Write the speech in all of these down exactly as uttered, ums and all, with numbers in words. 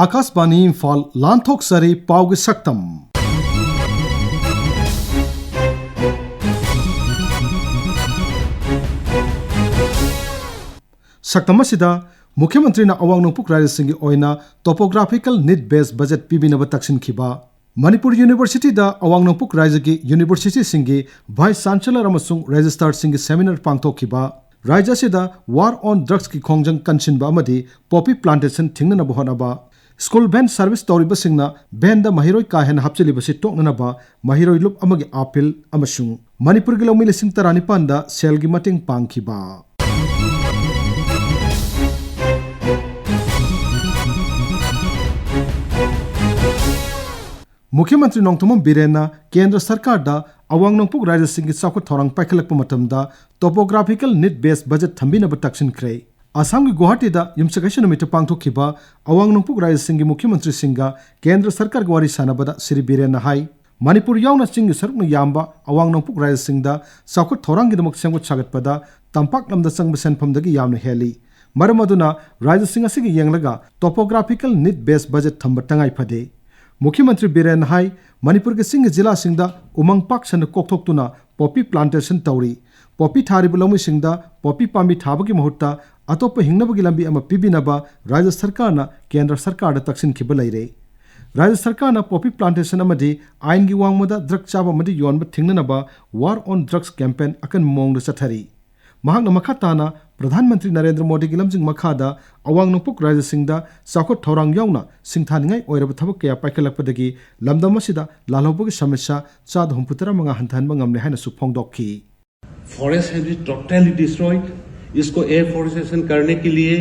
ꯑꯥꯀꯥꯁꯕꯥꯅꯤ ꯏꯝꯐꯥꯜ, ꯂꯥꯟꯊꯣꯛꯆꯔꯤ ꯄꯥꯎꯒꯤ ꯁꯛꯇꯝ꯫ ꯁꯛꯇꯝ ꯑꯁꯤꯗ ꯃꯨꯈ꯭ꯌ ꯃꯟꯇ꯭ꯔꯤꯅ ꯑꯋꯥꯡ ꯅꯣꯡꯄꯣꯛ ꯔꯥꯖ꯭ꯌꯁꯤꯡꯒꯤ ꯑꯣꯏꯅ topographical need based budget ꯄꯤꯕꯤꯅꯕ ꯇꯛꯁꯤꯟꯈꯤꯕ, Manipur ꯌꯨꯅꯤꯚꯔꯁꯤꯇꯤꯗ ꯑꯋꯥꯡ ꯅꯣꯡꯄꯣꯛ ꯔꯥꯖ꯭ꯌꯒꯤ ꯌꯨꯅꯤꯚꯔꯁꯤꯇꯤꯁꯤꯡꯒꯤ vice chancellor ꯑꯃꯁꯨꯡ registrarꯁꯤꯡꯒꯤ seminar ꯄꯥꯡꯊꯣꯛꯈꯤꯕ, ꯔꯥꯖ꯭ꯌ ꯑꯁꯤꯗ war on drugsꯀꯤ ꯈꯣꯡꯖꯪ ꯀꯟꯁꯤꯟꯕ ꯑꯃꯗꯤ poppy plantation ꯊꯤꯡꯅꯅꯕ ꯍꯣꯠꯅꯕ, school van service ꯇꯧꯔꯤꯕꯁꯤꯡꯅ vanꯗ ꯃꯍꯩꯔꯣꯏ ꯀꯥ ꯍꯦꯟꯅ ꯍꯥꯞꯆꯤꯜꯂꯤꯕꯁꯤ ꯇꯣꯛꯅꯅꯕ ꯃꯍꯩꯔꯣꯏ ꯂꯨꯞ ꯑꯃꯒꯤ appeal ꯑꯃꯁꯨꯡ ꯃꯅꯤꯄꯨꯔꯒꯤ ꯂꯧꯃꯤ ꯂꯤꯁꯤꯡ ꯇꯔꯥꯅꯤꯄꯥꯟꯗ ꯁꯦꯜꯒꯤ ꯃꯇꯦꯡ ꯄꯥꯡꯈꯤꯕ꯫ ꯃꯨꯈ꯭ꯌ ꯃꯟꯇ꯭ꯔꯤ ꯅꯣꯡꯊꯣꯝꯕꯝ ꯕꯤꯔꯦꯟꯅ ꯀꯦꯟꯗ꯭ꯔ ꯁꯔꯀꯥꯔꯗ ꯑꯋꯥꯡ ꯅꯣꯡꯄꯣꯛ ꯔꯥꯖ꯭ꯌꯁꯤꯡꯒꯤ ꯆꯥꯎꯈꯠ ꯊꯧꯔꯥꯡ ꯄꯥꯏꯈꯠꯂꯛꯄ ꯃꯇꯝꯗ topographical need based budget ꯊꯝꯕꯤꯅꯕ ꯇꯛꯁꯤꯟꯈ꯭ꯔꯦ꯫ ꯑꯁꯥꯝꯒꯤ ꯒꯨꯋꯥꯍꯥꯇꯤꯗ ꯌꯨꯝꯁꯀꯩꯁ ꯅꯨꯃꯤꯠꯇ ꯄꯥꯡꯊꯣꯛꯈꯤꯕ ꯑꯋꯥꯡ ꯅꯣꯡꯄꯣꯛ ꯔꯥꯖ꯭ꯌꯁꯤꯡꯒꯤ ꯃꯨꯈ꯭ꯌ ꯃꯟꯇ꯭ꯔꯤꯁꯤꯡꯒ ꯀꯦꯟꯗ꯭ꯔ ꯁꯔꯀꯥꯔꯒ ꯋꯥꯔꯤ ꯁꯥꯟꯅꯕꯗ ꯁ꯭ꯔꯤ ꯕꯤꯔꯦꯟꯅ ꯍꯥꯏ, ꯃꯅꯤꯄꯨꯔ ꯌꯥꯎꯅ ꯆꯤꯡꯒꯤ ꯁꯔꯨꯛꯅ ꯌꯥꯝꯕ ꯑꯋꯥꯡ ꯅꯣꯡꯄꯣꯛ ꯔꯥꯖ꯭ꯌꯁꯤꯡꯗ ꯆꯥꯎꯈꯠ ꯊꯧꯔꯥꯡꯒꯤꯗꯃꯛ ꯁꯦꯝꯒꯠ ꯁꯥꯒꯠꯄꯗ ꯇꯝꯄꯥꯛ ꯂꯝꯗ ꯆꯪꯕ ꯁꯦꯟꯐꯝꯗꯒꯤ ꯌꯥꯝꯅ ꯍꯦꯜꯂꯤ꯫ ꯃꯔꯝ ꯑꯗꯨꯅ ꯔꯥꯖ꯭ꯌꯁꯤꯡ ꯑꯁꯤꯒꯤ ꯌꯦꯡꯂꯒ topographical need based budget ꯊꯝꯕ ꯇꯉꯥꯏ ꯐꯗꯦ꯫ ꯃꯨꯈ꯭ꯌ ꯃꯟꯇ꯭ꯔꯤ ꯕꯤꯔꯦꯟꯅ ꯍꯥꯏ, ꯃꯅꯤꯄꯨꯔꯒꯤ ꯆꯤꯡꯒꯤ ꯖꯤꯂꯥꯁꯤꯡꯗ ꯎꯃꯪ ꯄꯥꯛ ꯁꯟꯅ ꯀꯣꯛꯊꯣꯛꯇꯨꯅ poppy plantation ꯇꯧꯔꯤ꯫ Poppy ꯊꯥꯔꯤꯕ ꯂꯧꯃꯤꯁꯤꯡꯗ poppy ꯄꯥꯝꯕꯤ ꯊꯥꯕꯒꯤ ꯃꯍꯨꯠꯇ ꯑꯇꯣꯞꯄ ꯍꯤꯡꯅꯕꯒꯤ ꯂꯝꯕꯤ ꯑꯃ ꯄꯤꯕꯤꯅꯕ ꯔꯥꯖ꯭ꯌ ꯁꯔꯀꯥꯔꯅ ꯀꯦꯟꯗ꯭ꯔ ꯁꯔꯀꯥꯔꯗ ꯇꯛꯁꯤꯟꯈꯤꯕ ꯂꯩꯔꯦ꯫ ꯔꯥꯖ꯭ꯌ ꯁꯔꯀꯥꯔꯅ poppy plantation ꯑꯃꯗꯤ ꯑꯥꯏꯟꯒꯤ ꯋꯥꯡꯃꯗ drug ꯆꯥꯕ ꯑꯃꯗꯤ ꯌꯣꯟꯕ ꯊꯤꯡꯅꯅꯕ war on drugs campaign ꯑꯀꯟꯕ ꯃꯑꯣꯡꯗ ꯆꯠꯊꯔꯤ꯫ ꯃꯍꯥꯛꯅ ꯃꯈꯥ ꯇꯥꯅ ꯄ꯭ꯔꯙꯥꯟ ꯃꯟꯇ꯭ꯔꯤ ꯅꯔꯦꯟꯗ꯭ꯔ ꯃꯣꯗꯤꯒꯤ ꯂꯝꯖꯤꯡ ꯃꯈꯥꯗ ꯑꯋꯥꯡ ꯅꯣꯡꯄꯣꯛ ꯔꯥꯖ꯭ꯌꯁꯤꯡꯗ ꯆꯥꯎꯈꯠ ꯊꯧꯔꯥꯡ ꯌꯥꯎꯅ ꯁꯤꯡꯊꯥꯅꯤꯡꯉꯥꯏ ꯑꯣꯏꯔꯕ ꯊꯕꯛ ꯀꯌꯥ ꯄꯥꯏꯈꯠꯂꯛꯄꯗꯒꯤ ꯂꯝꯗꯝ ꯑꯁꯤꯗ ꯂꯥꯜꯍꯧꯕꯒꯤ ꯁꯃꯁ꯭ꯌꯥ ꯆꯥꯗ ꯍꯨꯝꯐꯨꯇꯔꯥ ꯃꯉꯥ ꯍꯟꯊꯍꯟꯕ ꯉꯝꯂꯦ ꯍꯥꯏꯅꯁꯨ ꯐꯣꯡꯗꯣꯛꯈꯤ꯫ Forest has been totally destroyed. इसको एफोरेस्टेशन करने के लिए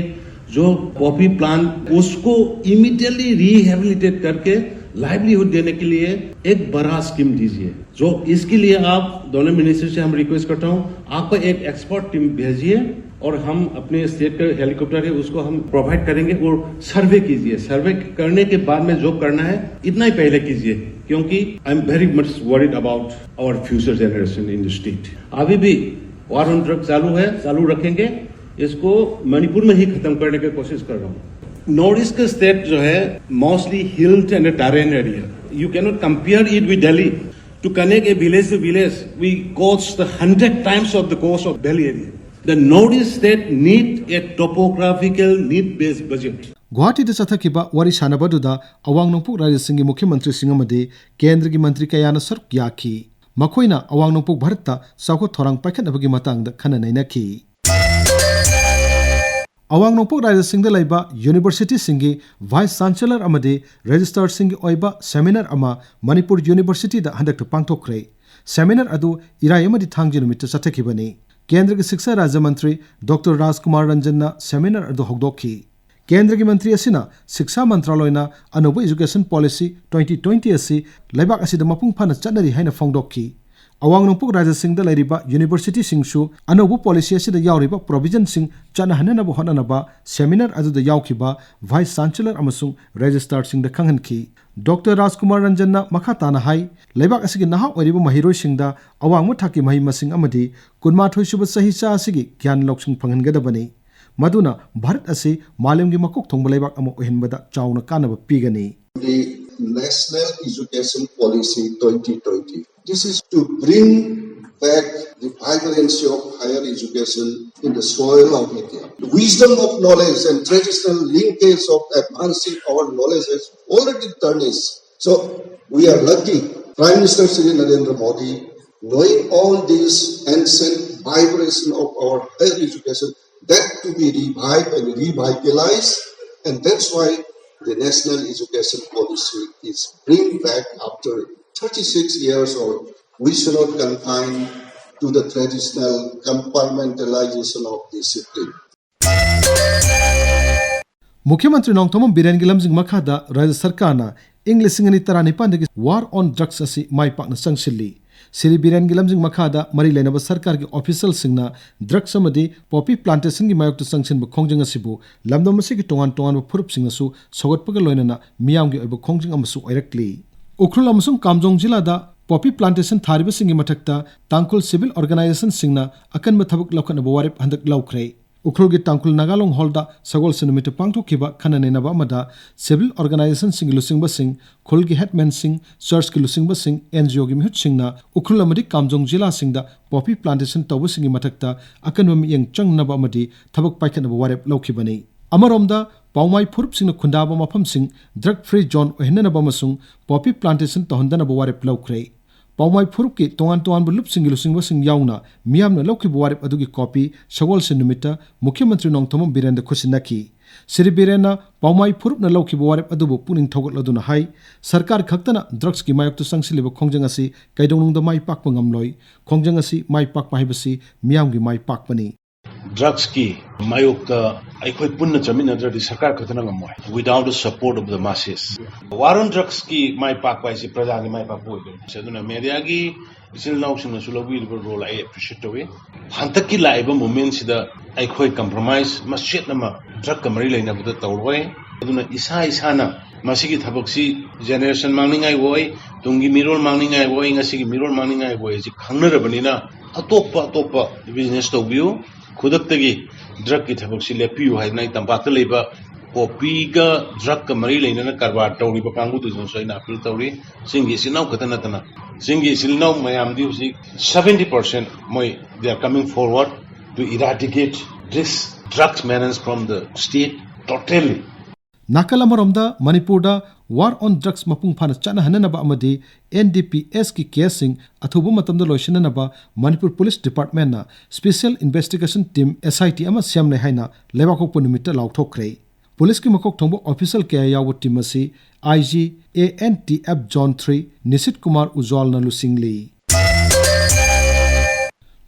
जो पॉपी प्लांट, उसको इमीडिएटली रिहेबिलिटेट करके लाइवलीहुड देने के लिए एक बड़ा स्कीम दीजिए। जो इसके लिए आप दोनों मिनिस्टर से हम रिक्वेस्ट करता हूँ, आपका एक एक्सपर्ट टीम भेजिए और हम अपने स्टेट का हेलीकॉप्टर है, उसको हम प्रोवाइड करेंगे और सर्वे कीजिए। सर्वे करने के बाद में जो करना है, इतना ही पहले कीजिए, क्योंकि I am very much worried about our future generation in the state. अभी भी वॉर ऑन ड्रग चालू है, चालू रखेंगे। इसको मणिपुर में ही खत्म करने की कोशिश कर रहा हूँ। नॉर्थ ईस्ट का स्टेट जो है mostly hilled and terrain area, you can not compare it with Delhi. To connect a village to village, we cost the hundred times of the cost of Delhi area. The Northeast state need a topographical need-based budget. ꯒꯨꯋꯥꯍꯥꯇꯤꯗ ꯆꯠꯊꯈꯤꯕ ꯋꯥꯔꯤ ꯁꯥꯟꯅꯕ ꯑꯗꯨꯗ ꯑꯋꯥꯡ ꯅꯣꯡꯄꯣꯛ ꯔꯥꯖ꯭ꯌꯁꯤꯡꯒꯤ ꯃꯨꯈ꯭ꯌ ꯃꯟꯇ꯭ꯔꯤꯁꯤꯡ ꯑꯃꯗꯤ ꯀꯦꯟꯗ꯭ꯔꯒꯤ ꯃꯟꯇ꯭ꯔꯤ ꯀꯌꯥꯅ ꯁꯔꯨꯛ ꯌꯥꯈꯤ꯫ ꯃꯈꯣꯏꯅ ꯑꯋꯥꯡ ꯅꯣꯡꯄꯣꯛ ꯚꯥꯔꯠꯇ ꯆꯥꯎꯈꯠ ꯊꯧꯔꯥꯡ ꯄꯥꯏꯈꯠꯅꯕꯒꯤ ꯃꯇꯥꯡꯗ ꯈꯟꯅ ꯅꯩꯅꯈꯤ꯫ ꯑꯋꯥꯡ ꯅꯣꯡꯄꯣꯛ ꯔꯥꯖ꯭ꯌꯁꯤꯡꯗ ꯂꯩꯕ ꯌꯨꯅꯤꯚꯔꯁꯤꯇꯤꯁꯤꯡꯒꯤ ꯚꯥꯏꯁ ꯆꯥꯟꯁꯦꯂꯔ ꯑꯃꯗꯤ ꯔꯦꯖꯤꯁꯇ꯭ꯔꯥꯔꯁꯤꯡꯒꯤ ꯑꯣꯏꯕ ꯁꯦꯃꯤꯅꯥꯔ ꯑꯃ ꯃꯅꯤꯄꯨꯔ ꯌꯨꯅꯤꯚꯔꯁꯤꯇꯤꯗ ꯍꯟꯗꯛꯇ ꯄꯥꯡꯊꯣꯛꯈ꯭ꯔꯦ꯫ ꯁꯦꯃꯤꯅꯥꯔ ꯑꯗꯨ ꯏꯔꯥꯏ ꯑꯃꯗꯤ ꯊꯥꯡꯖ ꯅꯨꯃꯤꯠꯇ ꯆꯠꯊꯈꯤꯕꯅꯤ꯫ ꯀꯦꯟꯗ꯭ꯔꯒꯤ ꯁꯤꯛꯁꯥ ꯔꯥꯖ꯭ꯌ ꯃꯟꯇ꯭ꯔꯤ ꯗꯣꯛꯇꯔ ꯔꯥꯖꯀꯨꯃꯥꯔ ꯔꯟꯖꯟꯅ ꯁꯦꯃꯤꯅꯥꯔ ꯑꯗꯨ ꯍꯧꯗꯣꯛꯈꯤ꯫ ꯀꯦꯟꯗ꯭ꯔꯒꯤ ꯃꯟꯇ꯭ꯔꯤ ꯑꯁꯤꯅ ꯁꯤꯛꯁꯥ ꯃꯟꯇ꯭ꯔꯥꯂꯣꯏꯅ ꯑꯅꯧꯕ ꯏꯖꯨꯀꯦꯁꯟ ꯄꯣꯂꯤꯁꯤ ꯇ꯭ꯋꯦꯟꯇꯤ ꯇ꯭ꯋꯦꯟꯇꯤ ꯑꯁꯤ ꯂꯩꯕꯥꯛ ꯑꯁꯤꯗ ꯃꯄꯨꯡ ꯐꯥꯅ ꯆꯠꯅꯔꯤ ꯍꯥꯏꯅ ꯐꯣꯡꯗꯣꯛꯈꯤ꯫ ꯑꯋꯥꯡ ꯅꯣꯡꯄꯣꯛ ꯔꯥꯖ꯭ꯌꯁꯤꯡꯗ ꯂꯩꯔꯤꯕ ꯌꯨꯅꯤꯚꯔꯁꯤꯇꯤꯁꯤꯡꯁꯨ ꯑꯅꯧꯕ ꯄꯣꯂꯤꯁꯤ ꯑꯁꯤꯗ ꯌꯥꯎꯔꯤꯕ ꯄ꯭ꯔꯣꯚꯤꯖꯟꯁꯤꯡ ꯆꯠꯅꯍꯟꯅꯅꯕ ꯍꯣꯠꯅꯅꯕ ꯁꯦꯃꯤꯅꯥꯔ ꯑꯗꯨꯗ ꯌꯥꯎꯈꯤꯕ ꯚꯥꯏꯁ ꯆꯥꯟꯁꯦꯂꯔ ꯑꯃꯁꯨꯡ ꯔꯦꯖꯤꯁꯇ꯭ꯔꯥꯔꯁꯤꯡꯗ ꯈꯪꯍꯟꯈꯤ꯫ ꯗꯣꯛꯇꯔ ꯔꯥꯖꯀꯨꯃꯥꯔ ꯔꯟꯖꯟꯅ ꯃꯈꯥ ꯇꯥꯅ ꯍꯥꯏ, ꯂꯩꯕꯥꯛ ꯑꯁꯤꯒꯤ ꯅꯍꯥ ꯑꯣꯏꯔꯤꯕ ꯃꯍꯩꯔꯣꯏꯁꯤꯡꯗ ꯑꯋꯥꯡꯕ ꯊꯥꯛꯀꯤ ꯃꯍꯩ ꯃꯁꯤꯡ ꯑꯃꯗꯤ ꯀꯨꯟꯃꯥꯊꯣꯏ ꯁꯨꯕ ꯆꯍꯤꯆꯥ ꯑꯁꯤꯒꯤ ꯒ꯭ꯌꯥꯟ ꯂꯧꯁꯤꯡ ꯐꯪꯍꯟꯒꯗꯕꯅꯤ꯫ ꯃꯗꯨꯅ ꯚꯥꯔꯠ ꯑꯁꯤ ꯃꯥꯂꯦꯝꯒꯤ ꯃꯀꯣꯛ ꯊꯣꯡꯕ ꯂꯩꯕꯥꯛ ꯑꯃ ꯑꯣꯏꯍꯟꯕꯗ ꯆꯥꯎꯅ ꯀꯥꯟꯅꯕ ꯄꯤꯒꯅꯤ꯫ The National Education Policy twenty twenty. This is to bring back the vibrancy of higher education in the soil of India. The wisdom of knowledge and traditional linkage of advancing our knowledge has already tarnished. So we are lucky. Prime Minister Shri Narendra Modi, knowing all this ancient vibration of our higher education, that to be revived and revitalized, and that's why the National Education Policy is bring back after thirty-six years, or we should not confine to the traditional compartmentalization of discipline. ꯃꯨꯈ꯭ꯌ ꯃꯟꯇ꯭ꯔꯤ ꯅꯣꯡꯊꯣꯝꯕꯝ ꯕꯤꯔꯦꯟꯒꯤ ꯂꯝꯖꯤꯡ ꯃꯈꯥꯗ ꯔꯥꯖ꯭ꯌ ꯁꯔꯀꯥꯔꯅ ꯏꯪ ꯂꯤꯁꯤꯡ ꯑꯅꯤ ꯇꯔꯥꯅꯤꯄꯥꯟꯗꯒꯤ war ꯑꯣꯟ drugs ꯑꯁꯤ ꯃꯥꯏ ꯄꯥꯛꯅ ꯆꯪꯁꯤꯜꯂꯤ꯫ ꯁ꯭ꯔꯤ ꯕꯤꯔꯦꯟꯒꯤ ꯂꯝꯖꯤꯡ ꯃꯈꯥꯗ ꯃꯔꯤ ꯂꯩꯅꯕ ꯁꯔꯀꯥꯔꯒꯤ ꯑꯣꯐꯤꯁꯤꯌꯦꯜꯁꯤꯡꯅ ꯗ꯭ꯔꯒꯁ ꯑꯃꯗꯤ ꯄꯣꯄꯤ ꯄ꯭ꯂꯥꯟꯇꯦꯁꯟꯒꯤ ꯃꯥꯌꯣꯛꯇ ꯆꯪꯁꯤꯟꯕ ꯈꯣꯡꯖꯪ ꯑꯁꯤꯕꯨ ꯂꯝꯗꯝ ꯑꯁꯤꯒꯤ ꯇꯣꯉꯥꯟ ꯇꯣꯉꯥꯟꯕ ꯐꯨꯔꯨꯞꯁꯤꯡꯅꯁꯨ ꯁꯧꯒꯠꯄꯒ ꯂꯣꯏꯅꯅ ꯃꯤꯌꯥꯝꯒꯤ ꯑꯣꯏꯕ ꯈꯣꯡꯖꯪ ꯑꯃꯁꯨ ꯑꯣꯏꯔꯛꯂꯤ꯫ ꯎꯈ꯭ꯔꯨꯜ ꯑꯃꯁꯨꯡ ꯀꯥꯝꯖꯣꯡ ꯖꯤꯂꯥꯗ ꯄꯣꯄꯤ ꯄ꯭ꯂꯥꯟꯇꯦꯁꯟ ꯊꯥꯔꯤꯕꯁꯤꯡꯒꯤ ꯃꯊꯛꯇ ꯇꯥꯡꯈꯨꯜ ꯁꯤꯚꯤꯜ ꯑꯣꯔꯒꯅꯥꯏꯖꯦꯁꯟꯁꯤꯡꯅ ꯑꯀꯟꯕ ꯊꯕꯛ ꯂꯧꯈꯠꯅꯕ ꯋꯥꯔꯦꯞ ꯍꯟꯗꯛ ꯂꯧꯈ꯭ꯔꯦ꯫ ꯎꯈ꯭ꯔꯨꯜꯒꯤ ꯇꯥꯡꯈꯨꯜ ꯅꯥꯒꯥ ꯂꯣꯡ ꯍꯣꯜꯗ ꯁꯒꯣꯜꯁꯦꯟ ꯅꯨꯃꯤꯠꯇ ꯄꯥꯡꯊꯣꯛꯈꯤꯕ ꯈꯟꯅ ꯅꯩꯅꯕ ꯑꯃꯗ civil organizationꯁꯤꯡꯒꯤ ꯂꯨꯆꯤꯡꯕꯁꯤꯡ, ꯈꯨꯜꯒꯤ headmanꯁꯤꯡ, churchꯀꯤ ꯂꯨꯆꯤꯡꯕꯁꯤꯡ, NGOꯒꯤ ꯃꯤꯍꯨꯠꯁꯤꯡꯅ ꯎꯈ꯭ꯔꯨꯜ ꯑꯃꯗꯤ ꯀꯥꯝꯖꯣꯡ ꯖꯤꯂꯥꯁꯤꯡꯗ poppy plantation ꯇꯧꯕꯁꯤꯡꯒꯤ ꯃꯊꯛꯇ ꯑꯀꯟꯕ ꯃꯤꯠꯌꯦꯡ ꯆꯪꯅꯕ ꯑꯃꯗꯤ ꯊꯕꯛ ꯄꯥꯏꯈꯠꯅꯕ ꯋꯥꯔꯦꯞ ꯂꯧꯈꯤꯕꯅꯤ꯫ ꯑꯃꯔꯣꯝꯗ, ꯄꯥꯎꯃꯥꯏ ꯐꯨꯔꯨꯞꯁꯤꯡꯅ ꯈꯨꯟꯗꯥꯕ ꯃꯐꯝꯁꯤꯡ drug free zone ꯑꯣꯏꯍꯟꯅꯅꯕ ꯑꯃꯁꯨꯡ poppy plantation ꯇꯧꯍꯟꯗꯅꯕ ꯋꯥꯔꯦꯞ ꯂꯧꯈ꯭ꯔꯦ꯫ ꯄꯥꯎꯃꯥꯏ ꯐꯨꯔꯨꯞꯀꯤ ꯇꯣꯉꯥꯟ ꯇꯣꯉꯥꯟꯕ ꯂꯨꯞꯁꯤꯡꯒꯤ ꯂꯨꯆꯤꯡꯕꯁꯤꯡ ꯌꯥꯎꯅ ꯃꯤꯌꯥꯝꯅ ꯂꯧꯈꯤꯕ ꯋꯥꯔꯦꯞ ꯑꯗꯨꯒꯤ copy ꯁꯒꯣꯜꯁꯦꯟ ꯅꯨꯃꯤꯠꯇ ꯃꯨꯈ꯭ꯌ ꯃꯟꯇ꯭ꯔꯤ ꯅꯣꯡꯊꯣꯝꯕꯝ ꯕꯤꯔꯦꯟꯗ ꯈꯨꯠꯁꯤꯟꯅꯈꯤ꯫ ꯁ꯭ꯔꯤ ꯕꯤꯔꯦꯟꯅ ꯄꯥꯎꯃꯥꯏ ꯐꯨꯔꯨꯞꯅ ꯂꯧꯈꯤꯕ ꯋꯥꯔꯦꯞ ꯑꯗꯨꯕꯨ ꯄꯨꯛꯅꯤꯡ ꯊꯧꯒꯠꯂꯗꯨꯅ ꯍꯥꯏ, ꯁꯔꯀꯥꯔ ꯈꯛꯇꯅ drugsꯀꯤ ꯃꯥꯌꯣꯛꯇ ꯆꯪꯁꯤꯜꯂꯤꯕ ꯈꯣꯡꯖꯪ ꯑꯁꯤ ꯀꯩꯗꯧꯅꯨꯡꯗ ꯃꯥꯏ ꯄꯥꯛꯄ ꯉꯝꯂꯣꯏ꯫ ꯈꯣꯡꯖꯪ ꯑꯁꯤ ꯃꯥꯏ ꯄꯥꯛꯄ ꯍꯥꯏꯕꯁꯤ ꯃꯤꯌꯥꯝꯒꯤ ꯃꯥꯏ ꯄꯥꯛꯄꯅꯤ꯫ Drugsꯀꯤ ꯃꯥꯌꯣꯛꯇ ꯑꯩꯈꯣꯏ ꯄꯨꯟꯅ ꯆꯠꯃꯤꯟꯅꯗ꯭ꯔꯗꯤ ꯁꯔꯀꯥꯔ ꯈꯛꯇꯅ ꯉꯝꯃꯣꯏ, without the support of the masses꯫ War on drugsꯀꯤ ꯃꯥꯏ ꯄꯥꯛꯄ ꯍꯥꯏꯁꯦ ꯄ꯭ꯔꯖꯥꯒꯤ ꯃꯥꯏ ꯄꯥꯛꯄ ꯑꯣꯏꯗꯣꯏꯅꯤ꯫ ꯑꯗꯨꯅ mediaꯒꯤ ꯏꯆꯤꯜ ꯏꯅꯥꯎꯁꯤꯡꯅꯁꯨ ꯂꯧꯕꯤꯔꯤꯕ role ꯑꯩ appreciate ꯇꯧꯏ꯫ ꯍꯟꯗꯛꯀꯤ ꯂꯥꯛꯏꯕ movementꯁꯤꯗ ꯑꯩꯈꯣꯏ compromise ꯃꯆꯦꯠ ꯑꯃ drugꯀ ꯃꯔꯤ ꯂꯩꯅꯕꯗ ꯇꯧꯔꯣꯏ꯫ ꯑꯗꯨꯅ ꯏꯁꯥ ꯏꯁꯥꯅ ꯃꯁꯤꯒꯤ ꯊꯕꯛꯁꯤ generation ꯃꯥꯡꯅꯤꯡꯉꯥꯏ ꯑꯣꯏ, ꯇꯨꯡꯒꯤ ꯃꯤꯔꯣꯜ ꯃꯥꯡꯅꯤꯡꯉꯥꯏ ꯑꯣꯏ, ꯉꯁꯤꯒꯤ ꯃꯤꯔꯣꯜ ꯃꯥꯡꯅꯤꯡꯉꯥꯏ ꯑꯣꯏ ꯍꯥꯏꯁꯤ ꯈꯪꯅꯔꯕꯅꯤꯅ ꯑꯇꯣꯞꯄ ꯑꯇꯣꯞꯄ business ꯇꯧꯕꯤꯌꯨ꯫ ꯈꯨꯗꯛꯇꯒꯤ drugꯀꯤ ꯊꯕꯛꯁꯤ ꯂꯦꯞꯄꯤꯌꯨ ꯍꯥꯏꯗꯅ ꯑꯩ ꯇꯝꯄꯥꯛꯇ ꯂꯩꯕ poppyꯒ drugꯀ ꯃꯔꯤ ꯂꯩꯅꯅ ꯀꯔꯕꯥꯔ ꯇꯧꯔꯤꯕ ꯀꯥꯡꯕꯨꯗꯨꯗꯁꯨ ꯑꯩꯅ appeal ꯇꯧꯔꯤ꯫ ꯆꯤꯡꯒꯤ ꯏꯆꯤꯜ ꯏꯅꯥꯎ ꯈꯛꯇ ꯅꯠꯇꯅ ꯆꯤꯡꯒꯤ ꯏꯆꯤꯜ ꯏꯅꯥꯎ ꯃꯌꯥꯝꯗꯤ ꯍꯧꯖꯤꯛ seventy percent ꯃꯣꯏ they are coming forward to eradicate this drugs menace from the state totally꯫ ꯅꯥꯀꯜ ꯑꯃꯔꯣꯝꯗ, ꯃꯅꯤꯄꯨꯔꯗ war on drugs ꯃꯄꯨꯡ ꯐꯥꯅ ꯆꯠꯅꯍꯟꯅꯅꯕ ꯑꯃꯗꯤ NDPSꯀꯤ caseꯁꯤꯡ ꯑꯊꯨꯕ ꯃꯇꯝꯗ ꯂꯣꯏꯁꯤꯟꯅꯅꯕ Manipur Police Departmentꯅ Special Investigation Team, SIT, ꯑꯃ ꯁꯦꯝꯂꯦ ꯍꯥꯏꯅ ꯂꯩꯕꯥꯛꯄꯣꯛꯄ ꯅꯨꯃꯤꯠꯇ ꯂꯥꯎꯊꯣꯛꯈ꯭ꯔꯦ꯫ Policeꯀꯤ ꯃꯀꯣꯛ ꯊꯣꯡꯕ official ꯀꯌꯥ ꯌꯥꯎꯕ team ꯑꯁꯤ IG ANTF Zone three ꯅꯤꯁꯤꯠ Kumar ꯎꯖ꯭ꯋꯥꯜꯅ ꯂꯨꯆꯤꯡꯂꯤ꯫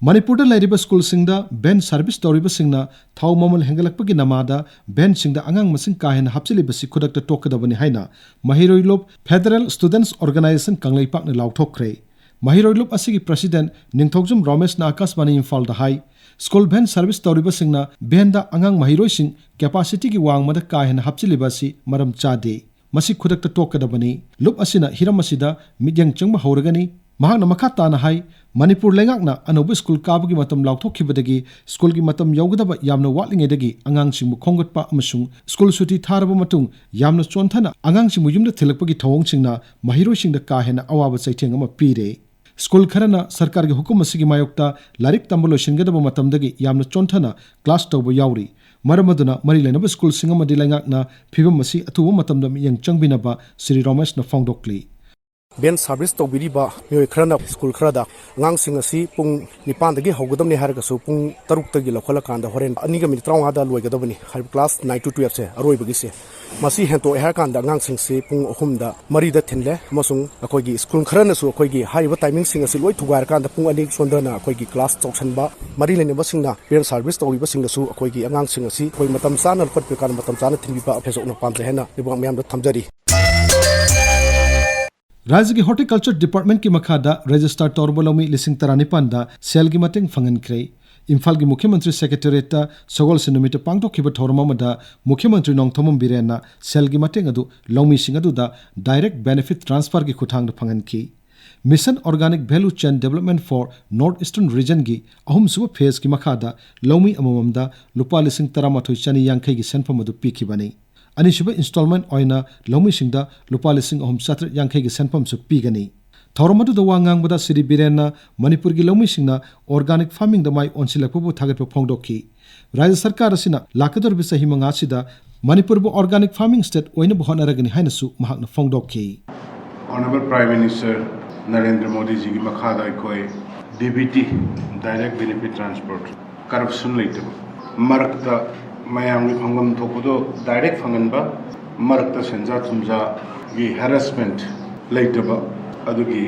ꯃꯅꯤꯄꯨꯔꯗ ꯂꯩꯔꯤꯕ ꯁ꯭ꯀꯨꯜꯁꯤꯡꯗ van service ꯇꯧꯔꯤꯕꯁꯤꯡꯅ ꯊꯥꯎ ꯃꯃꯜ ꯍꯦꯟꯒꯠꯂꯛꯄꯒꯤ ꯅꯃꯥꯗ vanꯁꯤꯡꯗ ꯑꯉꯥꯡ ꯃꯁꯤꯡ ꯀꯥ ꯍꯦꯟꯅ ꯍꯥꯞꯆꯤꯜꯂꯤꯕꯁꯤ ꯈꯨꯗꯛꯇ ꯇꯣꯛꯀꯗꯕꯅꯤ ꯍꯥꯏꯅ ꯃꯍꯩꯔꯣꯏ ꯂꯨꯞ Federal Students Organisation ꯀꯪꯂꯩꯄꯥꯛꯅ ꯂꯥꯎꯊꯣꯛꯈ꯭ꯔꯦ꯫ ꯃꯍꯩꯔꯣꯏ ꯂꯨꯞ ꯑꯁꯤꯒꯤ president ꯅꯤꯡꯊꯧꯖꯝ ꯔꯣꯃꯦꯁꯅ ꯑꯀꯥꯁꯕꯥꯅꯤ ꯏꯝꯐꯥꯜꯗ ꯍꯥꯏ, ꯁ꯭ꯀꯨꯜ van service ꯇꯧꯔꯤꯕꯁꯤꯡꯅ vanꯗ ꯑꯉꯥꯡ ꯃꯍꯩꯔꯣꯏꯁꯤꯡ capacityꯒꯤ ꯋꯥꯡꯃꯗ ꯀꯥ ꯍꯦꯟꯅ ꯍꯥꯞꯆꯤꯜꯂꯤꯕ ꯑꯁꯤ ꯃꯔꯝ ꯆꯥꯗꯦ꯫ ꯃꯁꯤ ꯈꯨꯗꯛꯇ ꯇꯣꯛꯀꯗꯕꯅꯤ꯫ ꯂꯨꯞ ꯑꯁꯤꯅ ꯍꯤꯔꯝ ꯑꯁꯤꯗ ꯃꯤꯠꯌꯦꯡ ꯆꯪꯕ ꯍꯧꯔꯒꯅꯤ꯫ ꯃꯍꯥꯛꯅ ꯃꯈꯥ ꯇꯥꯅ ꯍꯥꯏ, ꯃꯅꯤꯄꯨꯔ ꯂꯩꯉꯥꯛꯅ ꯑꯅꯧꯕ ꯁ꯭ꯀꯨꯜ ꯀꯥꯕꯒꯤ ꯃꯇꯝ ꯂꯥꯎꯊꯣꯛꯈꯤꯕꯗꯒꯤ ꯁ꯭ꯀꯨꯜꯒꯤ ꯃꯇꯝ ꯌꯧꯒꯗꯕ ꯌꯥꯝꯅ ꯋꯥꯠꯂꯤꯉꯩꯗꯒꯤ ꯑꯉꯥꯡꯁꯤꯡꯕꯨ ꯈꯣꯝꯒꯠꯄ ꯑꯃꯁꯨꯡ ꯁ꯭ꯀꯨꯜ ꯁꯨꯇꯤ ꯊꯥꯔꯕ ꯃꯇꯨꯡ ꯌꯥꯝꯅ ꯆꯣꯟꯊꯅ ꯑꯉꯥꯡꯁꯤꯡꯕꯨ ꯌꯨꯝꯗ ꯊꯤꯜꯂꯛꯄꯒꯤ ꯊꯧꯑꯣꯡꯁꯤꯡꯅ ꯃꯍꯩꯔꯣꯏꯁꯤꯡꯗ ꯀꯥ ꯍꯦꯟꯅ ꯑꯋꯥꯕ ꯆꯩꯊꯦꯡ ꯑꯃ ꯄꯤꯔꯦ꯫ ꯁ꯭ꯀꯨꯜ ꯈꯔꯅ ꯁꯔꯀꯥꯔꯒꯤ ꯍꯨꯀꯨꯝ ꯑꯁꯤꯒꯤ ꯃꯥꯌꯣꯛꯇ ꯂꯥꯏꯔꯤꯛ ꯇꯝꯕ ꯂꯣꯏꯁꯤꯟꯒꯗꯕ ꯃꯇꯝꯗꯒꯤ ꯌꯥꯝꯅ ꯆꯣꯟꯊꯅ ꯀ꯭ꯂꯥꯁ ꯇꯧꯕ ꯌꯥꯎꯔꯤ꯫ ꯃꯔꯝ ꯑꯗꯨꯅ ꯃꯔꯤ ꯂꯩꯅꯕ ꯁ꯭ꯀꯨꯜꯁꯤꯡ ꯑꯃꯗꯤ ꯂꯩꯉꯥꯛꯅ ꯐꯤꯚꯝ ꯑꯁꯤ ꯑꯊꯨꯕ ꯃꯇꯝꯗ ꯃꯤꯠꯌꯦꯡ ꯆꯪꯕꯤꯅꯕ ꯁ꯭ꯔꯤ ꯔꯣꯃꯦꯁꯅ ꯐꯣꯡꯗꯣꯛꯂꯤ꯫ ꯚꯦꯟ ꯁꯥꯔꯚꯤꯁ ꯇꯧꯕꯤꯔꯤꯕ ꯃꯤꯑꯣꯏ ꯈꯔꯅ ꯁ꯭ꯀꯨꯜ ꯈꯔꯗ ꯑꯉꯥꯡꯁꯤꯡ ꯑꯁꯤ ꯄꯨꯡ ꯅꯤꯄꯥꯟꯗꯒꯤ ꯍꯧꯒꯗꯕꯅꯤ ꯍꯥꯏꯔꯒꯁꯨ ꯄꯨꯡ ꯇꯔꯨꯛꯇꯒꯤ ꯂꯧꯈꯠꯂꯀꯥꯟꯗ ꯍꯣꯔꯦꯟ ꯑꯅꯤꯒ ꯃꯤꯅꯤꯠ ꯇꯔꯥꯃꯉꯥꯗ ꯂꯣꯏꯒꯗꯕꯅꯤ ꯍꯥꯏꯔꯤꯕ ꯀ꯭ꯂꯥꯁ nine to twelve ꯁꯦ ꯑꯔꯣꯏꯕꯒꯤꯁꯦ꯫ ꯃꯁꯤ ꯍꯦꯟꯇꯣꯛꯑꯦ ꯍꯥꯏꯔꯀꯥꯟꯗ ꯑꯉꯥꯡꯁꯤꯡꯁꯤ ꯄꯨꯡ ꯑꯍꯨꯝꯗ ꯃꯔꯤꯗ ꯊꯤꯜꯂꯦ, ꯑꯃꯁꯨꯡ ꯑꯩꯈꯣꯏꯒꯤ ꯁ꯭ꯀꯨꯜ ꯈꯔꯅꯁꯨ ꯑꯩꯈꯣꯏꯒꯤ ꯍꯥꯏꯔꯤꯕ ꯇꯥꯏꯃꯤꯡꯁꯤꯡ ꯑꯁꯤ ꯂꯣꯏ ꯊꯨꯒꯥꯏꯔꯀꯥꯟꯗ ꯄꯨꯡ ꯑꯅꯤ ꯆꯣꯟꯊꯅ ꯑꯩꯈꯣꯏꯒꯤ ꯀ꯭ꯂꯥꯁ ꯇꯧꯁꯟꯕ꯫ ꯃꯔꯤ ꯂꯩꯅꯕꯁꯤꯡꯅ ꯚꯦꯟ ꯁꯥꯔꯚꯤꯁ ꯇꯧꯔꯤꯕꯁꯤꯡꯗꯁꯨ ꯑꯩꯈꯣꯏꯒꯤ ꯑꯉꯥꯡꯁꯤꯡ ꯑꯁꯤ ꯑꯩꯈꯣꯏ ꯃꯇꯝ ꯆꯥꯅ ꯂꯧꯈꯠꯄꯤꯔꯀꯥꯟꯗ ꯃꯇꯝ ꯆꯥꯅ ꯊꯤꯟꯕꯤꯕ ꯐꯦꯖꯣꯛꯅ ꯄꯥꯝꯖꯩ ꯍꯥꯏꯅ ꯂꯩꯕꯥꯛ ꯃꯤꯌꯥꯝꯗ ꯊꯝꯖꯔꯤ꯫ ꯔꯥꯖ꯭ꯌꯒꯤ Horticulture Department ꯀꯤ ꯃꯈꯥꯗ register ꯇꯧꯔꯕ ꯂꯧꯃꯤ ꯂꯤꯁꯤꯡ ꯇꯔꯥꯅꯤꯄꯥꯟꯗ ꯁꯦꯜꯒꯤ ꯃꯇꯦꯡ ꯐꯪꯍꯟꯈ꯭ꯔꯦ꯫ ꯏꯝꯐꯥꯜꯒꯤ ꯃꯨꯈ꯭ꯌ ꯃꯟꯇ꯭ꯔꯤ Secretariat ꯇ ꯁꯒꯣꯜꯁꯦꯟ ꯅꯨꯃꯤꯠꯇ ꯄꯥꯡꯊꯣꯛꯈꯤꯕ ꯊꯧꯔꯝ ꯑꯃꯗ ꯃꯨꯈ꯭ꯌ ꯃꯟꯇ꯭ꯔꯤ ꯅꯣꯡꯊꯣꯝꯕꯝ ꯕꯤꯔꯦꯟꯅ ꯁꯦꯜꯒꯤ ꯃꯇꯦꯡ ꯑꯗꯨ ꯂꯧꯃꯤꯁꯤꯡ ꯑꯗꯨꯗ direct benefit transfer ꯒꯤ ꯈꯨꯠꯊꯥꯡꯗ ꯐꯪꯍꯟꯈꯤ꯫ Mission Organic Value Chain Development for North Eastern Region ꯒꯤ ꯑꯍꯨꯝꯁꯨꯕ phase ꯀꯤ ꯃꯈꯥꯗ ꯂꯧꯃꯤ ꯑꯃꯃꯝꯗ ꯂꯨꯄꯥ ꯂꯤꯁꯤꯡ ꯇꯔꯥꯃꯥꯊꯣꯏ ꯆꯅꯤ ꯌꯥꯡꯈꯩꯒꯤ ꯁꯦꯟꯐꯝ ꯑꯗꯨ ꯄꯤꯈꯤꯕꯅꯤ꯫ ꯑꯅꯤꯁꯨꯕ installment ꯑꯣꯏꯅ ꯂꯧꯃꯤꯁꯤꯡꯗ ꯂꯨꯄꯥ ꯂꯤꯁꯤꯡ ꯑꯍꯨꯝ ꯆꯥꯇ꯭ꯔꯦꯠ ꯌꯥꯡꯈꯩꯒꯤ ꯁꯦꯟꯐꯝꯁꯨ ꯄꯤꯒꯅꯤ꯫ ꯊꯧꯔꯝ ꯑꯗꯨꯗ ꯋꯥ ꯉꯥꯡꯕꯗ ꯁ꯭ꯔꯤ ꯕꯤꯔꯦꯟꯅ ꯃꯅꯤꯄꯨꯔꯒꯤ ꯂꯧꯃꯤꯁꯤꯡꯅ organic farming ꯗ ꯃꯥꯏ ꯑꯣꯟꯁꯤꯜꯂꯛꯄꯕꯨ ꯊꯥꯒꯠꯄ ꯐꯣꯡꯗꯣꯛꯈꯤ꯫ ꯔꯥꯖ꯭ꯌ ꯁꯔꯀꯥꯔ ꯑꯁꯤꯅ ꯂꯥꯛꯀꯗꯧꯔꯤꯕ ꯆꯍꯤ ꯃꯉꯥꯁꯤꯗ ꯃꯅꯤꯄꯨꯔꯕꯨ organic farming state ꯑꯣꯏꯅꯕ ꯍꯣꯠꯅꯔꯒꯅꯤ ꯍꯥꯏꯅꯁꯨ ꯃꯍꯥꯛꯅ ꯐꯣꯡꯗꯣꯛꯈꯤ꯫ Honourable Prime Minister ꯅꯔꯦꯟꯗ꯭ꯔ ꯃꯣꯗꯤꯖꯤꯒꯤ ꯃꯈꯥꯗ ꯑꯩꯈꯣꯏ D B T, Direct Benefit Transfer, corruption ꯂꯩꯇꯕ, ꯃꯔꯛꯇ ꯃꯌꯥꯝꯒꯤ ꯐꯪꯐꯝ ꯊꯣꯛꯄꯗꯣ direct ꯐꯪꯍꯟꯕ, ꯃꯔꯛꯇ ꯁꯦꯟꯖꯥ ꯊꯨꯝꯖꯥꯒꯤ harassment ꯂꯩꯇꯕ, ꯑꯗꯨꯒꯤ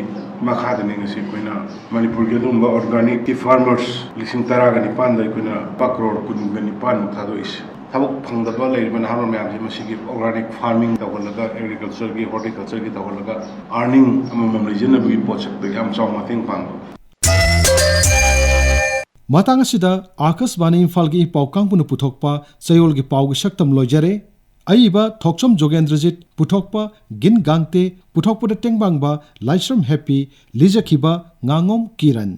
ꯃꯈꯥꯗꯅꯤ ꯉꯁꯤ ꯑꯩꯈꯣꯏꯅ ꯃꯅꯤꯄꯨꯔꯒꯤ ꯑꯗꯨꯒꯨꯝꯕ organic farmers ꯂꯤꯁꯤꯡ ꯇꯔꯥꯒ ꯅꯤꯄꯥꯟꯗ ꯑꯩꯈꯣꯏꯅ ꯂꯨꯄꯥ ꯀ꯭ꯔꯣꯔ ꯀꯨꯟꯒ ꯅꯤꯄꯥꯟꯃꯨꯛ ꯊꯥꯗꯣꯛꯏꯁꯦ꯫ ꯊꯕꯛ ꯐꯪꯗꯕ ꯂꯩꯔꯤꯕ ꯅꯍꯥꯔꯣꯜ ꯃꯌꯥꯝꯁꯦ ꯃꯁꯤꯒꯤ organic farming ꯇꯧꯍꯜꯂꯒ, agriculture ꯒꯤ, horticulture ꯒꯤ ꯇꯧꯍꯜꯂꯒ earning ꯑꯃꯃꯝ ꯂꯩꯖꯅꯕꯒꯤ ꯄꯣꯠꯁꯛꯇ ꯌꯥꯝ ꯆꯥꯎꯅ ꯃꯇꯦꯡ ꯄꯥꯡꯕ꯫ ꯃꯇꯥꯡ ꯑꯁꯤꯗ ꯑꯥꯀꯥꯁꯕꯥꯅꯤ ꯏꯝꯐꯥꯜꯒꯤ ꯄꯥꯎ ꯀꯥꯡꯕꯨꯅ ꯄꯨꯊꯣꯛꯄ ꯆꯌꯣꯜꯒꯤ ꯄꯥꯎꯒꯤ ꯁꯛꯇꯝ ꯂꯣꯏꯖꯔꯦ꯫ ꯑꯏꯕ ꯊꯣꯛꯆꯣꯝ ꯖꯣꯒꯦꯟꯗ꯭ꯔꯖꯤꯠ, ꯄꯨꯊꯣꯛꯄ ꯒꯤꯟ ꯒꯥꯡꯇꯦ, ꯄꯨꯊꯣꯛꯄꯗ ꯇꯦꯡꯕꯥꯡꯕ ꯂꯥꯏꯁ꯭ꯔꯝ ꯍꯦꯄꯤ, ꯂꯤꯖꯈꯤꯕ ꯉꯥꯉꯣꯝ ꯀꯤꯔꯟ꯫